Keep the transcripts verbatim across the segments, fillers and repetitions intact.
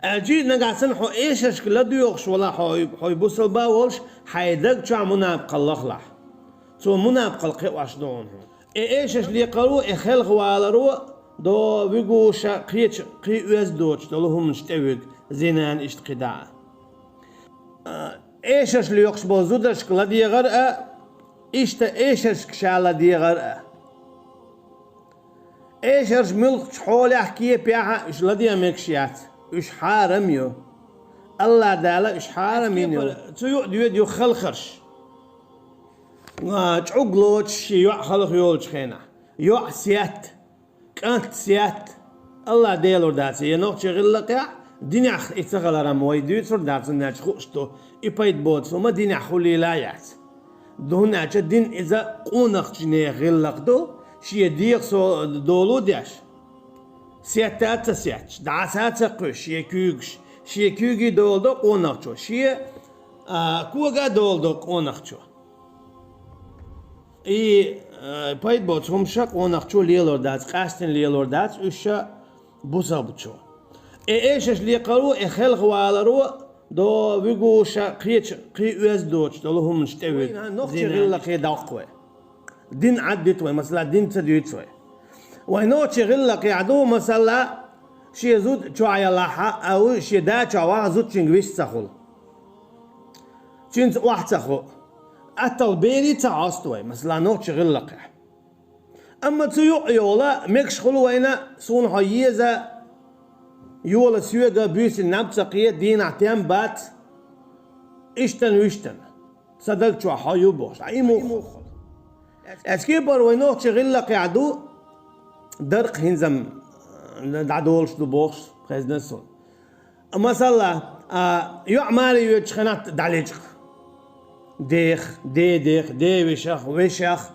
Аьлча нагахь санна хьо эшаршка ладоьгӀуш валахь, хьо, хьо бусалба волаш, хьай даг чохь мунапкъалла лахалахь. Цо мунапкъалла кхиош ду хьуна. И эшарш лекхаро, и хелхаваларо, до вуьгуша кхечу, кхин оьзда доцуш долу хӀуманаш тӀе вуьгу, зинан иштта кхидӀа. А, эшарш лоькхуш болу зударшка ладегӀар а, иштта эшаршка ша ладегӀар а. Эшарш муьлххачу хьолехь, кепехь а уьш ладегӀа мегаш яц. Уьш хьарам ю. АллахӀ Дала уьш хьарам йина ю. Цу юкъа доьду халхарш. А, чӀуг лоцуш шен йоӀ халха йолчу хенахь. ЙоӀ сетта, кӀант сетта. АллахӀ Делора дац, я нохчийн гӀиллакхехь, динехь и ца хиларан вай дуьйцур дац, хӀунда аьлча хууш ду, и пайда боцу хӀума динехь хуьлийла яц. ХӀунда аьлча дин иза къонахчу нехан гӀиллакх ду, шен дегӀан со долу деш. Сетта а ца сетташ, дӀаса а ца кхуьссуш, шен куьйгаш, шен куьйгий долу до къонахчо, шен, а, кога а долу до къонахчо. И, а, пайда боцу хӀумаш къонахчо лелор дац, къаьстина лелор дац, уьш ша бусалбачо. И эшарш лекхаро, и хелхаваларо, до вуьгуша кхечу, кхин оьзда доцуш долу хӀуманаш тӀе вуьгу. Нохчийн гӀиллакхе доккху вай. Дин Ӏаддуьту вай, масала, дин ца дуьйцу вай. Вай нохчийн гӀиллакхехь ду, масала, шен зуда чохь ялахь, а ву шен да чохь ваха зудчуьнга вист ца хуьлу. Цуьнца охьа ца хуу. Атталла берий ца хьосту вай, масала, нохчийн гӀиллакхехь. Амма цу юкъа йолу мегаш хуьлу вайна, суна хьо еза, йола соьга буьйсанна наб ца кхета, дийнахь тем бац, иштан-вуьштан. Сан даг чохь хьо ю бохуш, а и муха хуьлу? Эцкепара вай нохчийн гӀиллакхехь ду, даркъа хӀинца-м дӀадолуш ду бохуш, хезна суна. Масала, а, йоӀ маре йоьдучу хенахь дӀалечкъа. Дех, дедех, девешах, вешах.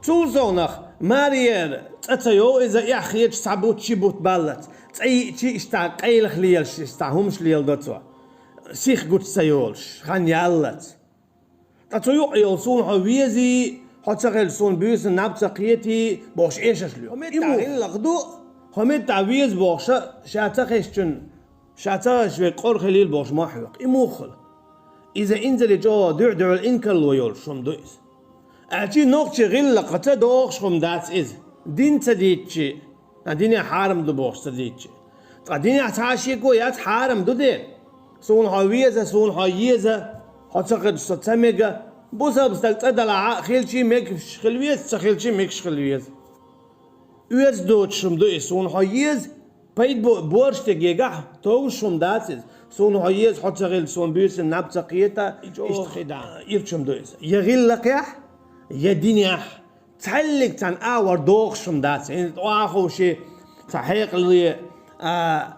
Цул совнах, марера цӀа ца йо иза, эхь хеташ цхьа бутт, ши бутт баллалц. ЦӀа йиъчи иштта къайлаха лелаш, иштта хӀумаш леладо цо. Сих гучу ца йолуш, хан яллалц. Ткъа цу юкъа йолу суна хьо везий, хьо ца хилча суна буьйсанна наб ца кхетий, бохуш эшарш лоьху. ХӀо меттахь гӀиллакх ду, хӀо меттахь веза бохуша, ша ца хезчун, ша ца хезча верг къора хилийла бохуш ма хьоькху. И муха хуьлу? Иза инзаре чӀогӀа дуьхь-дуьхьал инкарло йолуш хӀума ду иза. Аьлча нохчийн гӀиллакхаца догӀуш хӀума дац иза. Дин ца дийцчи, а, дине хьарам ду бохуш ца дийцчи. Ткъа динехь цхьа а шеко яц хьарам ду дела. Суна хьо веза, суна хьо еза, хьо ца хезча со ца мега. Бусалба стаг цӀа далахь а, хилчий мегаш хила веза, ца хилчий мегаш хила веза. Оьзда доцуш хӀума ду и, суна хьо еза, пайда бо-, борш тегегахь, товш хӀума дац иза. Суна хьо еза, хьо ца хилча, суна буьйсанна наб ца кхета, иштта хи да. Ирча хӀума ду иза. Я гӀиллакхехь, я динехь, цхьаьллиг цхьана агӀор догӀуш хӀума дац. ХӀинца тӀаккха хӀу ши цхьа хьекъале, а,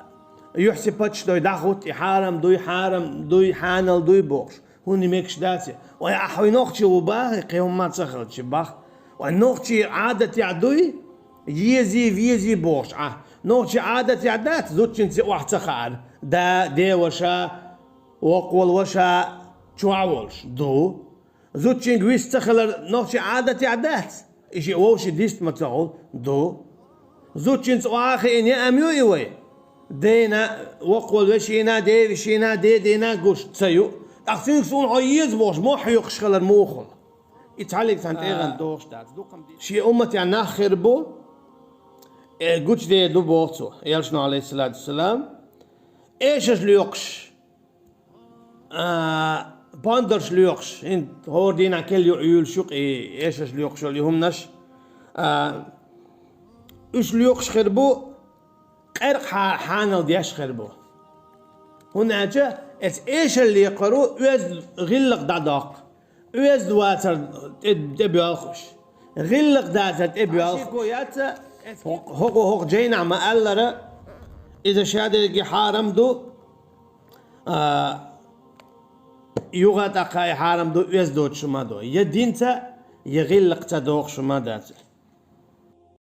юьхь-сипаташ дой дӀахӀутту, и хьарам дуй, хьарам дуй, хьанал дуй бохуш. ХӀунда мегаш дац и? Вай ахь вай нохчи ву бахи, кхин хӀумма ца хилчи бах. Вай нохчи Ӏадатехь дуй, езий, везий бохуш Ӏа. Нохчи Ӏадатехь дац, зудчуьнца охьа ца хаар. Да, деваша, воккхаволу ваша чохь волуш ду. Зудчуьнга вист ца хилар нохчи Ӏадатехь дац? И шиъ вовши дист ма ца гӀул? Ду. Зудчуьнца охьа а хиъна яа ма ю и вай? Дена, воккхаволу вешина, девешина, дедина гуш ца ю. ТӀаккха цуьнга суна хьо еза бохуш, ма хьоькхуш хилар муха хуьлу? И цхьаллиг цхьана тӀегӀан догӀуш дац. Дукха ма ди-. Шен умматехь нах хир бу, э, гучуде ду боху цо, элчано, алейхиссалату вассалам, эшаш лоькхуш. А, пондарш лоькхуш, хӀинца хӀора дийнахь келла юкъа юьйлуш ю-кх и эшарш лоькхуш йолу и хӀуманаш. А, уьш лоькхуш хир бу, къаьркъа хьа-, хьанал деш хир бу. ХӀунда аьлча эца эшар лекхаро оьзда гӀиллакх дӀадоккху. Оьзда вацар тӀе-, тӀебоьлху уьш. ГӀиллакх дацар тӀебоьлху. ХӀокху, хӀокху жайнахь ма-аллара, иза шадерриге хьарам ду, а, юха а тӀаккха и хьарам ду, оьзда доцуш хӀума ду. Я динца, я гӀиллакхца догӀуш хӀума дац.